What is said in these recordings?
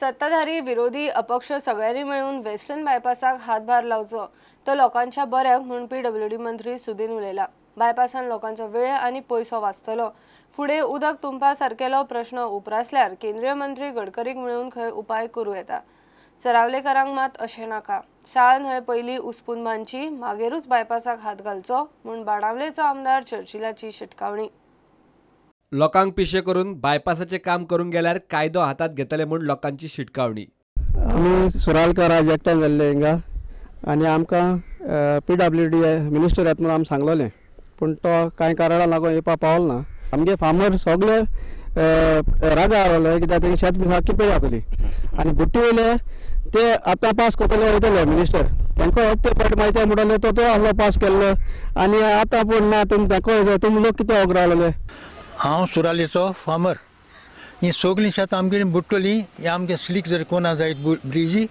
सत्ताधारी विरोधी अपक्ष सगळ्यांनी मेळून वेस्टर्न बायपासाक हातभार लावचो तो लोकांच्या बऱ्याक म्हूण पीडब्ल्यूडी मंत्री सुदीन उलयला। बायपासान लोकांचो वेळ आनी पयसो वाचतलो। फुडें उदक तुंबपा सारकेलो प्रश्न उप्रासल्यार केंद्रीय मंत्री गडकरीक मेळून खंय उपाय करूं येता। चरावलेकरांक मात अशें नाका। साळ न्हंय पयलीं उसपून बांदची, मागीरूच बायपासाक हात घालचो म्हूण बाणावलेचो आमदार चर्चिलाची शिटकावणी। लोकांक पिशे करून बायपासाचें काम करूंक गेल्यार कायदो हातात घेतले म्हूण लोकांची शिटकावणी। आमी सुरालकार आज एकठांय जाल्ले हिंगा आनी आमकां पीडब्ल्यूडी मिनिस्टर येता म्हणून आमी सांगलेलें, पूण तो कांय कारणां लागून येवपाक पावलो ना। आमगे फार्मर सगळे रागा आसले कित्याक तेंगे शेत सारकी पेड जातली आनी बुट्टी वयले ते आतां पास करतले वयतले मिनिस्टर, तांकां ते पट मागीर म्हणटले तो आहलो पास केल्लो आनी आतां पूण ना तुमी तांकां तुमी लोक कितें ओगरावले। हांव सुरालेचो फार्मर। ही सगळीं शेतां आमगेली बुडटलीं, हे आमगे स्लीक जर कोना जायत ब्रिजी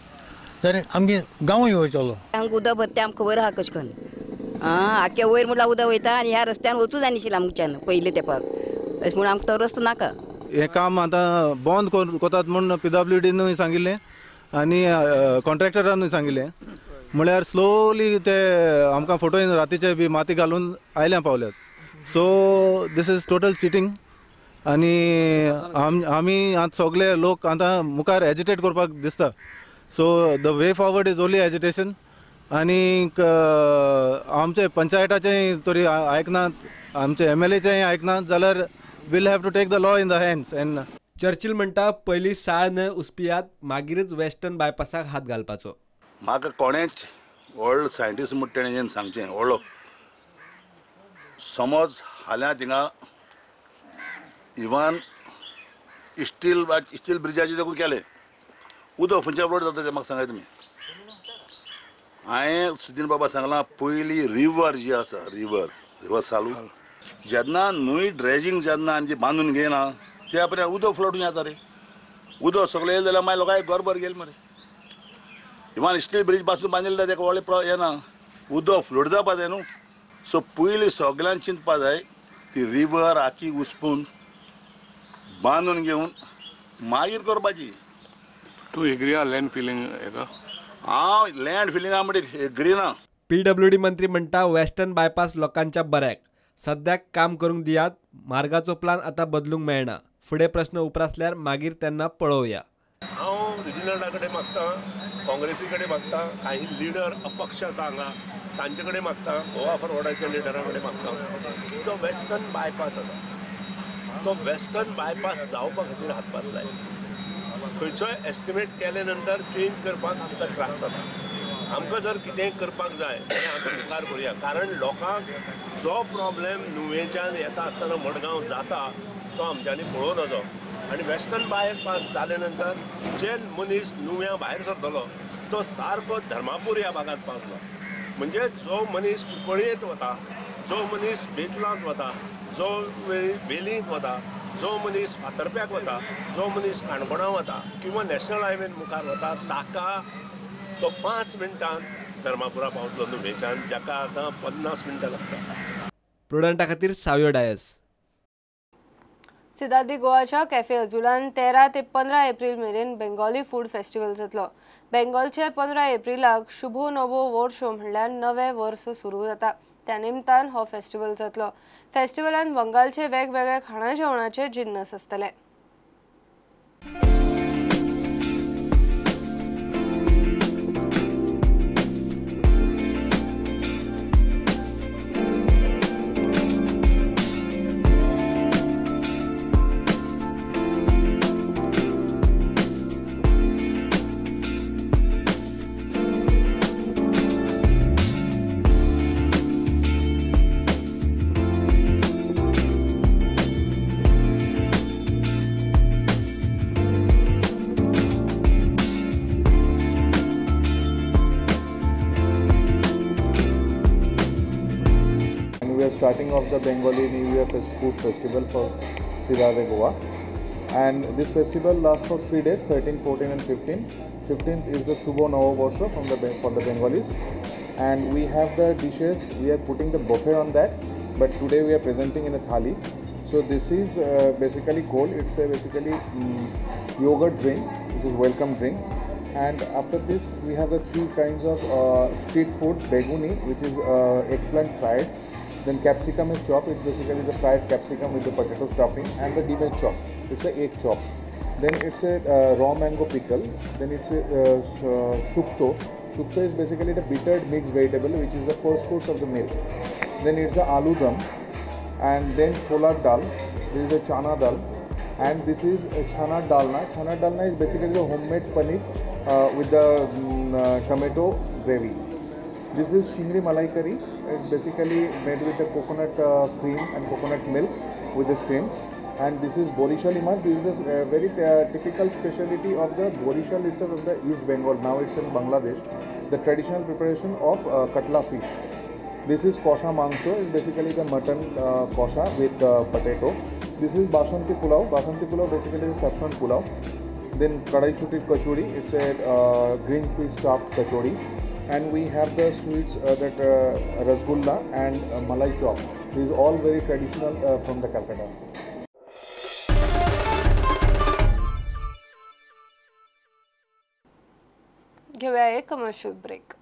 जाल्यार आमगे गांवूय वयतलो। आमकां उदक भरता आमकां खबर आहा कशें करून, आख्या वयर म्हणल्यार उदक वयता आनी ह्या रस्त्यान वचूं जाय नाशिल्लें आमच्यान पयलीं तेंपाक, अशें म्हूण आमकां तो रस्तो नाका। हें काम आतां बंद करतात म्हूण पीडब्ल्यूडीनूय सांगिल्लें आनी कॉन्ट्रॅक्टरानूय सांगिल्लें, म्हळ्यार स्लोली ते आमकां फोटो रातीचे बी माती घालून आयल्या पावल्यात। So this is total cheating आनी आमी आतां सगळे लोक आतां मुखार एजिटेट करपाक दिसता। So the way forward is only agitation आनी आमचे पंचायताचें तरी आयकनात, आमचे एमएलएचेंय आयकनात जाल्यार we'll have to take the law in the hands. And Churchill म्हणटा पयलीं साळ न्हंय उसपियात, मागीरच वेस्टर्न बायपासाक हात घालपाचो। म्हाका कोणेच व्हडलो सायंटिस्ट म्हणटा तेणें सांगचें व्हडलो समज हाल्यां थिंगा इवन स्टील स्टील ब्रिजाचें देखून केलें, उदक खंयच्या फ्लोट जाता तें म्हाका सांगाय तुमी। हांवें सुदीन बाबा सांगलां पयलीं रिवर जी आसा, रिवर रिवर सालू जेन्ना न्हंय ड्रेजींग जेन्ना आनी बांदून घेयना त्या पर्यंत उदक फ्लोट जाता रे, उदक सगळें येयलें जाल्यार मागीर लोकांक घरभर गेले मरे। इवन स्टील ब्रीज पासून बांदिल्लें तेका व्हडलें येना, उदक फ्लोट जावपा जाय न्हू। सो पयलीं सगळ्यांक चिंतपा जाय ती रिवर आखी उसपून बांदून घेवन मागीर करपाची। तूं एग्री आहा लँड फिलिंग हेका? हांव लँड फिलिंगा म्हणजे एग्री ना। पीडब्ल्यूडी मंत्री म्हणटा वेस्टर्न बायपास लोकांच्या बऱ्याक, सद्याक काम करूंक दियात, मार्गाचो प्लान आतां बदलूंक मेळना, फुडें प्रश्न उप्रासल्यार मागीर तेन्ना पळोवया। हांव रिजिनल्डा कडेन मागता, काँग्रेसी कडेन मागता, काही लिडर अपक्ष आसा हांगा तांचे कडेन मागता, गोवा फॉरवर्डाच्या लिडरा कडेन मागता की तो वेस्टर्न बायपास आसा तो वेस्टर्न बायपास जावपा खातीर हातभार लाय। खंयचोय एस्टिमेट केले नंतर चेंज करपाक आमकां त्रास जाता। आमकां जर कितेंय करपाक जाय जाल्यार आमी मुखार करुया, कारण लोकांक जो प्रॉब्लेम नुवेंच्यान येता आसतना मडगांव जाता तो आमच्यांनी पळोवं नजो। आनी वेस्टर्न बायपास जाले नंतर जे मनीस नुव्या भायर सरतलो तो सारको धर्मापूर ह्या भागांत पावतलो। म्हणजे जो मनीस कुंकळयेंत वता, जो मनीस बेतलांत वता, जो वेलींत वता, जो मनीस फातर्प्याक वता, जो मनीस काणकोणा वता किंवा नॅशनल हायवेन मुखार वता ताका तो 5 मिनटान धर्मापुरा पावतलो नुवेंच्यान, जाका आतां 50 मिनटां लागता। प्रुडंटा खातीर सावयो डायस। सिदादी गोवाच्या कॅफे अजुलान 13 ते 15 एप्रिल मेरेन बेंगॉली फूड फेस्टिवल जातलो। बेंगॉलचे 15 एप्रिलाक शुभो नवो वर्ष म्हणल्यार नवें वर्स सुरू जाता, त्या निमतान हो फेस्टिवल जातलो। फेस्टिवलान बंगालचे वेगवेगळे खाणा जेवणाचे जिन्नस आसतले। Starting of the Bengali New Year Food Festival for Cidade Goa, and this festival lasts for 3 days, 13, 14 and 15. 15th is the Shubho Novo Varsha for the Bengalis, and we have the dishes. We are putting the buffet on that, but today we are presenting in a thali. So this is basically cold. It's a basically yogurt drink. which is welcome drink. And after this we have the three kinds of street food, beguni, which is eggplant fried, then capsicum is chop, it's basically the fried capsicum with the potato stuffing, and the dime chop, it's a egg chop. Then it's a raw mango pickle, then it's a shukto. Shukto is basically the bittered mixed vegetable, which is the first course of the meal. Then it's a aloo dum, and then chola dal, there is a chana dal, and this is a chana dalna. Chana dalna is basically the homemade paneer with the tomato gravy. This is chingri malai curry. It's basically made with the coconut cream and coconut milk with the shrimps. And this is Borishal Imas. This is the very typical speciality of the Borishal itself of the East Bengal. Now it's in Bangladesh. The traditional preparation of katla fish. This is kosha mangso. It's basically the mutton kosha with potato. This is basanti pulao. Basanti pulao basically is saffron pulao. Then kadai shuti kachori. It's a green pea stuffed kachori. And we have the sweets that rasgulla and malai chop. This is all very traditional from the Calcutta. घेऊया एक commercial break.